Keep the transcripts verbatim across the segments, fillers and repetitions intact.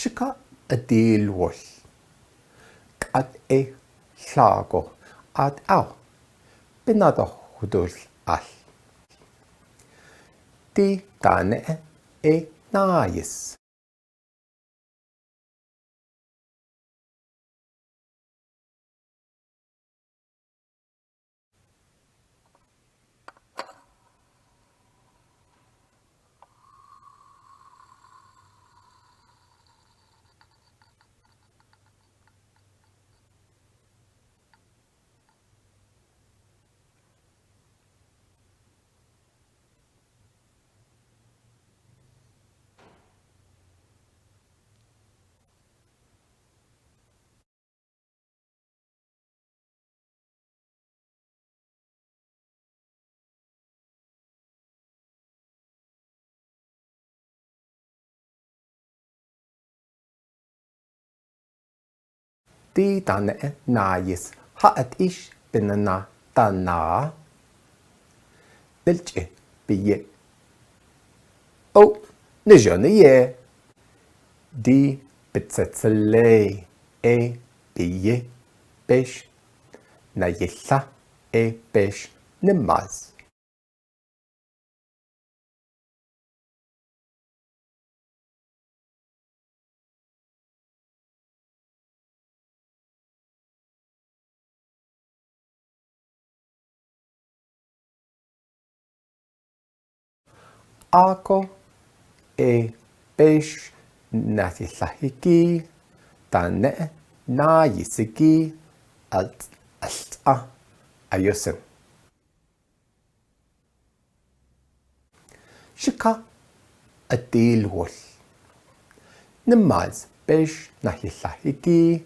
Shika adil wol. Kat e hlako at au. Pinatoh hudul al. Ti tane e nais. Ti tane nais ha at ish pinana tana. Belche piye. O, ne jo ne ye. Di pitsatsalei e piye pesh. Na yitla e pesh nimas. Ako e pesh na yitla hiki, tane na yisiki al, al a ayosen. Shika adil wol. Nimas pesh na yitla hiki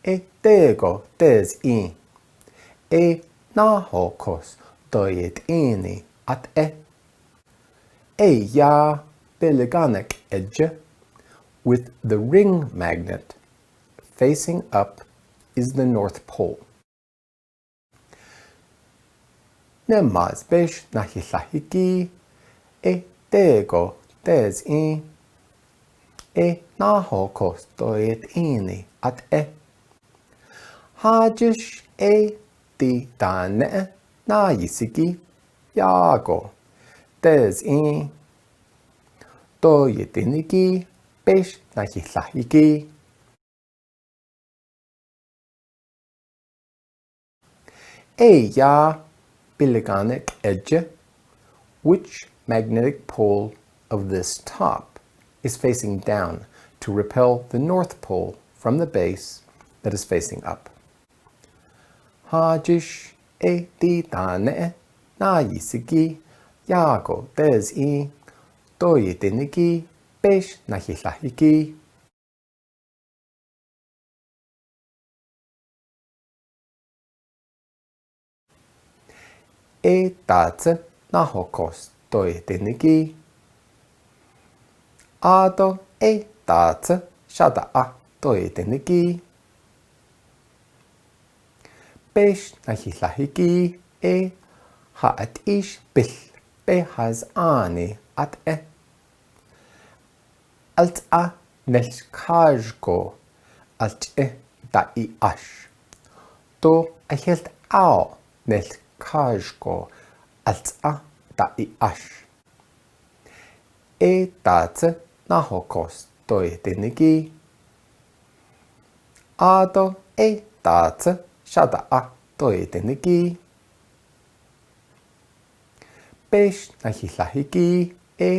e tego tez i. E na ho kos doyet ini at e. E ya pelaganek edge with the ring magnet facing up is the North Pole. Nimas pesh na yitla hiki e tego tez i. E na ho kos doyet ini at e. Hajish e ti tane na yisiki yago tez i. Doyet iniki pesh na yitla hiki. E ya pelaganek edge, which magnetic pole of this top is facing down to repel the North Pole from the base that is facing up? Hajish e ti tane na yisiki yago tez i. Doyet iniki pesh na yitla hiki. E tatse na ho kos doyet iniki. Ado e tatse shada a doyet iniki. Pesh na yitla hiki e ha at ish pil pe haz ani at e. Al a nel kaj ko al e da i ash. To a helt ao nel kaj ko al a da i ash. E tatse na ho kos doyet iniki. Ado e tatse shada a doyet iniki. Pesh na yitla hiki e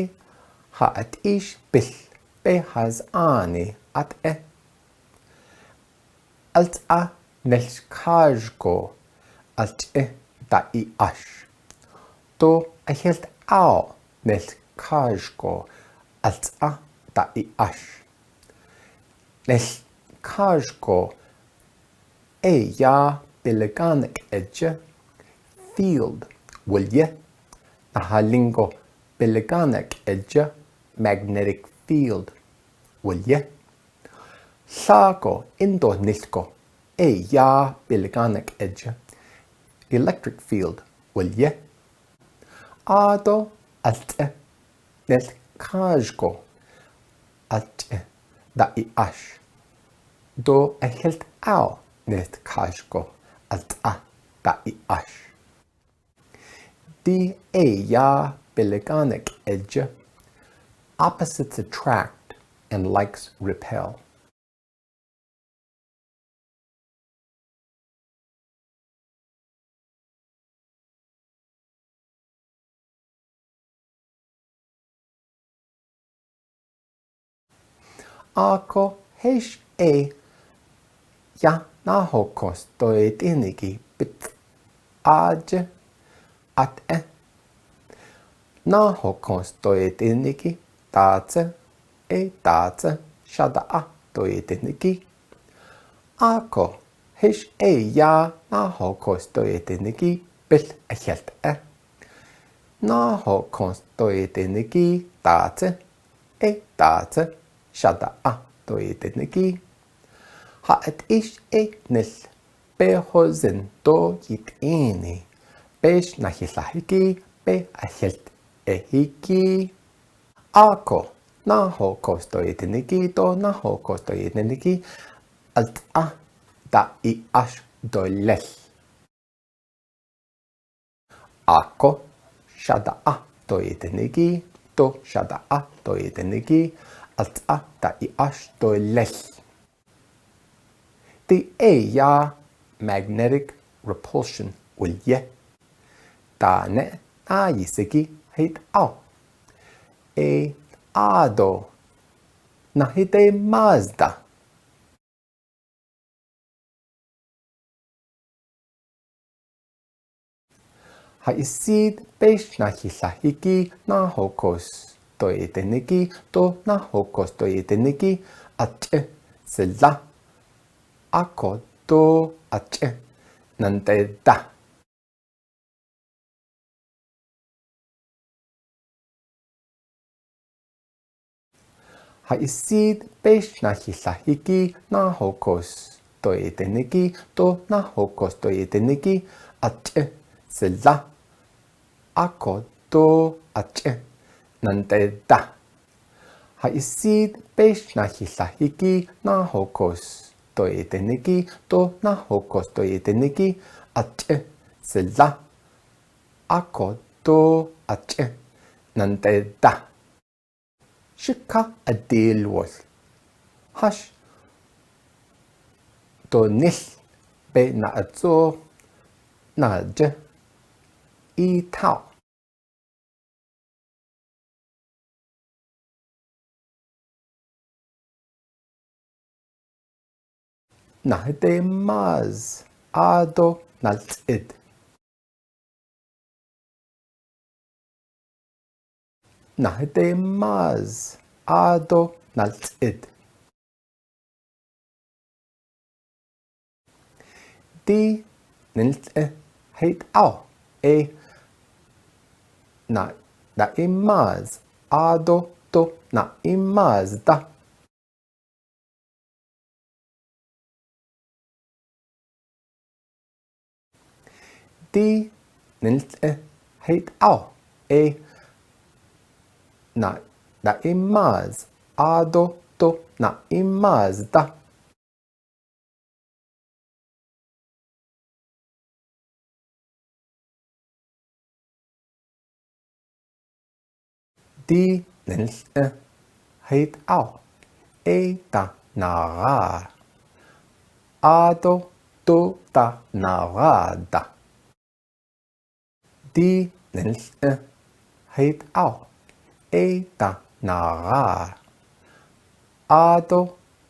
ha at ish pil pe haz ani at e. Al a nel kaj ko al e da i ash. To a helt ao nel kaj ko al a da i ash. Nel kaj ko e ya pelaganek edge field wol ye. Na ha ling ko pelaganek edge magnetic field wol ye. Hla ko indo nil ko e ya pelaganek edge electric field wol ye. Ado al e nel kaj ko al e da i ash. Do a helt au nest kashko al ta da i ash. Di e ya pelekanek eje. Opposites attract and likes repel. Ako hesh e ya na ho kos toi tiniki pit aje at e. Na ho kos toi tiniki ta tse e ta tse shada a toi tiniki. Ako hesh e ya na ho kos toi tiniki pil a helt e. Na ho kos toi tiniki ta tse e ta tse shada a toi tiniki. Ha et ish e nil pe ho zen to yit ini. Pesh na hi la hiki pe a helt e hiki. Ako na ho kos toi tiniki to na ho kos toi tiniki al ta da i ash doi lel. Ako shada a toi tiniki to shada a toi tiniki al ta da i ash doi lel. Ti e ya magnetic repulsion ul ye. Ta ne na yisiki hit au. E ado na hite Mazda. Ha isit pesh na hi la hiki na ho kos toi teniki to na ho kos toi teniki ache sela ako to ache nan te da. Ha isit pesh na hi la hiki na ho kos toi teniki to na ho kos toi teniki ache sela ako to ache nan te da. Ha isit pesh na hi la hiki na ho kos toi teniki to na ho kos toi teniki ache sela ako to ache nan te da. Shikha adil wol. Hash to nil pe na atso na je i thau. Na hite Maz ado nal tsid. Na hite Maz ado nal tsid. Di nil e hit au e na da i Maz ado to na i Mazda. Di nil e hit au e na da i Maz ado to na i Mazda. Di nil e hit au e ta na ra ado to ta na ra da. Di nil e hit au e ta na ra ado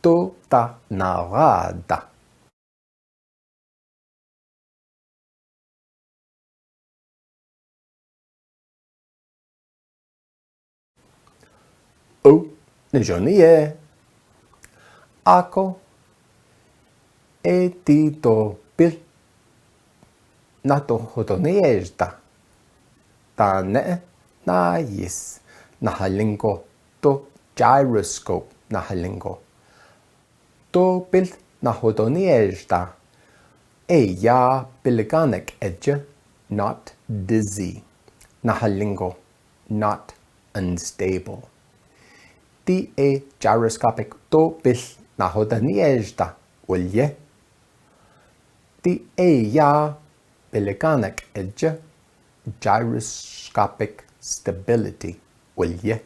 to ta na ra da. O ne joni e ako e ti to pil na to hoto ne esta ta ne na yis na halingo to gyroscope na halingo. To pil na hoto ne esta e ya pil ganek eje not dizzy na halingo not unstable. Ti e gyroscopic To pil na hoda ni ejda ulye. Ti e ya peleganak eje gyroscopic stability ulye.